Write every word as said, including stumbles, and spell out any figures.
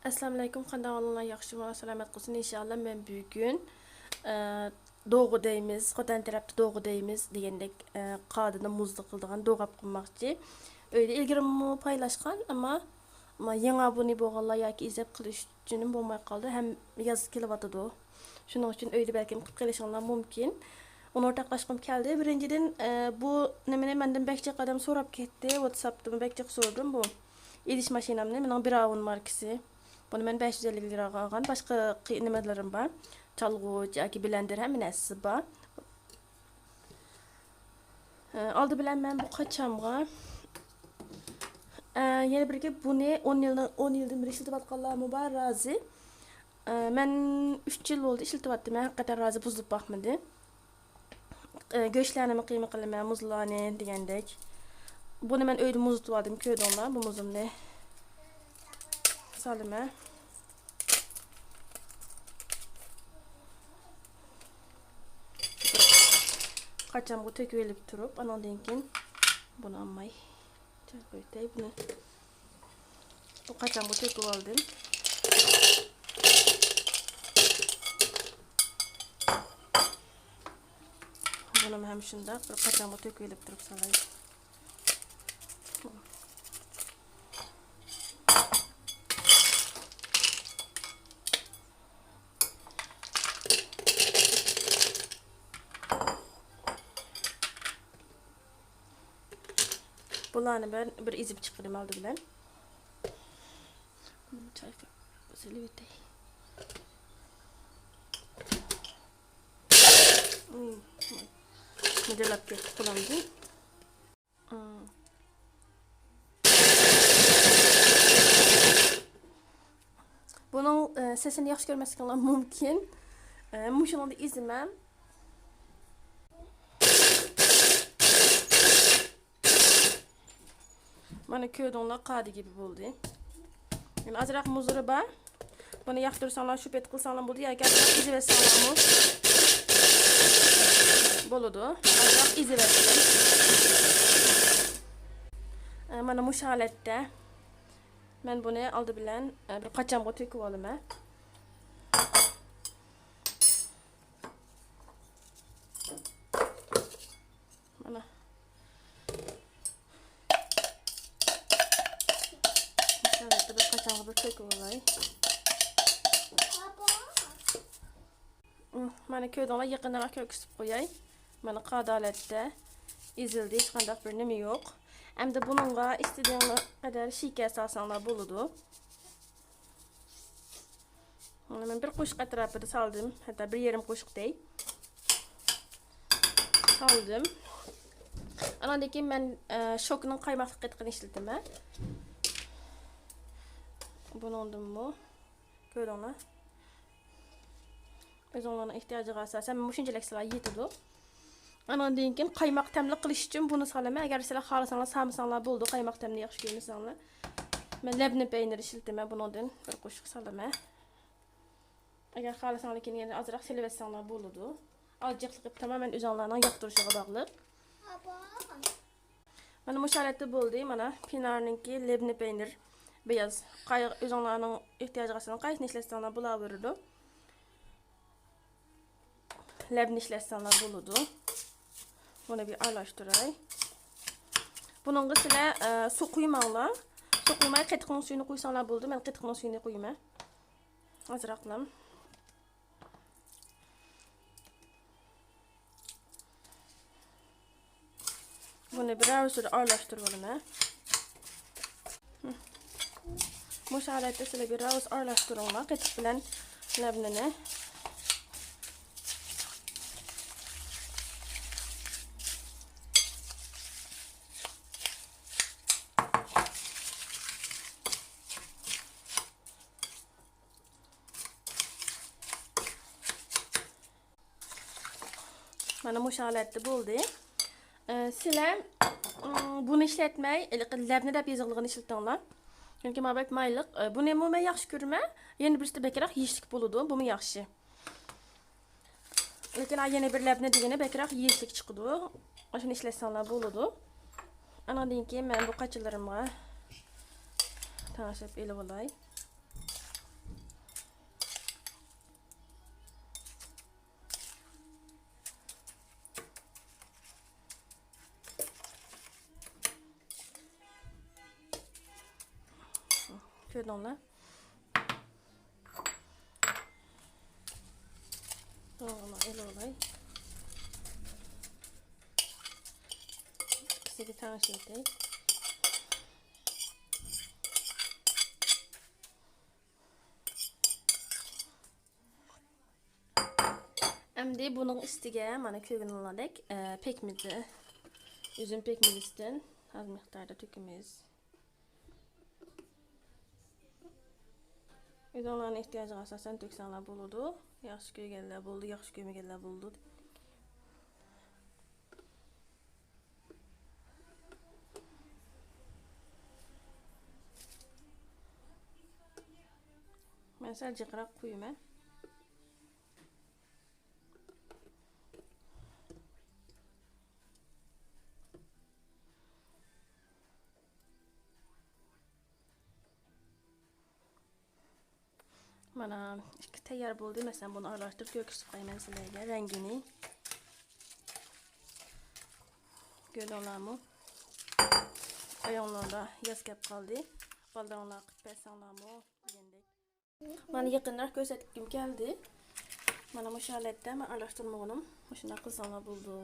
ئەسسالامۇئەلەيكۇم، قانداق ئەھۋالىڭلار، ياخشىمۇ؟ سالامەت قىلسۇن ئىنشاللا. مەن بۈگۈن، ئە، دوغا دەيمىز، خوتەن تەرەپتە دوغا دەيمىز دېگەندەك، ئە، قادىدا مۇزدا قىلىدىغان دوغا قىلماقچى. ئۆيدە ئىلگىرىمۇ پايلاشقان، ئەمما، ئەمما يېڭى ئابۇنە بولغانلار ياكى ئىزدەپ قىلىش ئۈچۈن بولماي قالدى، ھەم ياز كېلىۋاتىدۇ. شۇنىڭ ئۈچۈن ئۆيدە بەلكىم قىلىپ قېلىشىڭلار مۇمكىن. ئۇنى ئورتاقلاشقۇم كەلدى. بىرىنچىدىن، ئە، بۇ نېمىنى مەندىن بەك جىق ئادەم سوراپ كەتتى، ۋاتساپتىمۇ بەك جىق سورىدىم بۇ. ئېلىش ماشىنامنى، مېنىڭ براۋون ماركىسى. بۇنى مەن بەش يۈز ئەللىك لىراغا ئالغان. باشقا قى-، نېمىلىرىم بار. چالغۇچ ياكى بلەندېر، ھەممە نەرسىسى بار. ئە، ئالدى بىلەن مەن بۇ قاچامغا، ئە، يەنە بىر گەپ، بۇنى ئون يىلدىن، ئون يىلدىن بېرى ئىشلىتىۋاتقانلارمۇ بار، رازى. ئە، مەن ئۈچ يىل بولدى ئىشلىتىۋاتتىم. مەن ھەقىقەتەن رازى، بۇزۇلۇپ باقمىدى. ئە، گۆشلەرنىمۇ قىيما قىلىمەن، مۇزلارنى دېگەندەك. بۇنى مەن ئۆيدە مۇزلىتىۋالدىم، كۆردۈڭلار، بۇ مۇزۇمنى سالىمەن. قاچامغا تۆكۈۋېلىپ تۇرۇپ، ئاناندىن كېيىن بۇنى ئالماي چاي قۇيۇپ بۇنى. بۇ قاچامغا تۆكۈۋالدىم. بۇنىمۇ ھەم شۇنداق بىر قاچامغا تۆكۈۋېلىپ تۇرۇپ سالاي. بۇلارنى مەن بىر ئېزىپ چىقىرىمەن ئالدى بىلەن. چايقاپ سېلىۋېتەي. مىدىرلاپ كەتتى قولۇمدىن. بۇنىڭ، ئە، سېسىنى ياخشى كۆرمەسلىكىڭلار مۇمكىن. ئە، مۇشۇنىڭدا ئېزىمەن. مانا كۆردۈڭلار، قادى گىبى بولدى. يەنە ئازراق مۇزلىرى بار. بۇنى ياقتۇرساڭلار، شۇ پېتى قىلساڭلار بولدى، ياكى ئازراق ئېزىۋەتسەڭلارمۇ بولىدۇ. ئازراق ئېزىۋەتسەم. ئە، مانا مۇشۇ ھالەتتە. مەن بۇنى ئالدى بىلەن، ئە، بىر قاچامغا تۆكۈۋالىمەن. مانا. مۇشۇ ھالەتتە بىر قاچامغا بىر تۆكۈپ ئالاي. مانا كۆردۈڭلار، يېقىنراق كۆرسىتىپ قوياي. مانا قادى ھالەتتە ئېزىلدى، ھېچقانداق بىر نېمە يوق. ئەمدى بۇنىڭغا ئىستىدىيىڭلار قەدەر شېكەر سالساڭلار بولىدۇ. مانا مەن بىر قوشۇق ئەتراپىدا سالدىم. ھەتتا بىر يېرىم قوشۇق دەي. سالدىم. ئاناندىن كېيىن مەن، ئە، شوكنىڭ قايماقلىق قېتىقىنى ئىشلىتىمەن. بۇنىڭدىنمۇ كۆردۈڭلار. ئۆزۈڭلارنىڭ ئېھتىياجىغا ئاساسەن مۇشۇنچىلىك سىلەر يېتىدۇ. ئاناندىن كېيىن قايماق تەملىك قىلىش ئۈچۈن بۇنى سالىمەن. ئەگەر سىلەر خالىساڭلار سالمىساڭلار بولىدۇ، قايماق تەمنى ياخشى كۆرمىسەڭلار. مەن لەبنە پەينىرى ئىشلىتىمەن، بۇنىڭدىن بىر قوشۇق سالىمەن. ئەگەر خالىساڭلار كېيىن يەنە ئازراق سېلىۋەتسەڭلار بولىدۇ. ئاز جىقلىقى تامامەن ئۆزۈڭلارنىڭ ياقتۇرۇشىغا باغلىق. مانا مۇشۇ ھالەتتە بولدى. مانا پىنارنىڭكى لەبنە پەينىر، بىياز. قاي-، ئۆزۈڭلارنىڭ ئېھتىياجىغا ئاساسەن قايسىنى ئىشلەتسەڭلار بولاۋېرىدۇ. لەبنە ئىشلەتسەڭلار بولىدۇ. بۇنى بىر ئارىلاشتۇراي. بۇنىڭغا سىلەر، ئە، سۇ قۇيماڭلار. سۇ قۇيماي قېتىقنىڭ سۈيىنى قۇيساڭلار بولىدۇ. مەن قېتىقنىڭ سۈيىنى قۇيىمەن. ئازراقلا. بۇنى بىرەر سۈر ئارىلاشتۇرۇۋالىمەن. مۇشۇ ھالەتتە سىلەر بىرەر ئارىلاشتۇرۇڭلار، قېتىق بىلەن لەبنىنى. مانا مۇشۇ ھالەتتە بولدى. ئە، سىلەر، ئىم، بۇنى ئىشلەتمەي، ھېلىقى لەبنە دەپ يېزىلغىنى ئىشلىتىڭلار. چۈنكى مانا بەك مايلىق. ئە، بۇنىمۇ مەن ياخشى كۆرىمەن. يەنە بىرسى بەكرەك يېيىشلىك بولىدۇ. بۇمۇ ياخشى. لېكىن، ئا، يەنە بىر لەبنە دېگىنى بەكرەك يېيىشلىك چىقىدۇ. ئاشۇنى ئىشلەتسەڭلار بولىدۇ. ئاناندىن كېيىن مەن بۇ قاچىلىرىمغا تەڭشەپ ئېلىۋالاي. كۆردۈڭلار؟ بۇنى ئېلىۋالاي. ئىككىسىگە تەڭشىۋېتەي. ئەمدى بۇنىڭ ئۈستىگە مانا كۆرگىنىڭلاردەك، ئە، پەكمىزى، ئۈزۈم پەكمىزىدىن ئاز مىقداردا تۆكىمىز. ئۆزۈڭلارنىڭ ئېھتىياجىغا ئاساسەن تۆكسەڭلار بولىدۇ. ياخشى كۆرگەنلەر بولىدۇ، ياخشى كۆرمىگەنلەر بولىدۇ. مەن سەل جىقراق قۇيىمەن. مانا، ئىككى تەييار بولدى. مەسىلەن، بۇنى ئارىلاشتۇرۇپ كۆرسىتىپ قويىمەن سىلەرگە رەڭگىنى. كۆردۈڭلارمۇ؟ ئاياغلاردا ياز كەپ قالدى. بالىلىرىڭلار قىلىپ بەرسەڭلارمۇ دېگەندەك. مانا يېقىنراق كۆرسەتكۈم كەلدى. مانا مۇشۇ ھالەتتە مەن ئارىلاشتۇرمىغىنىم. مۇشۇنداق قىلساڭلار بولىدۇ.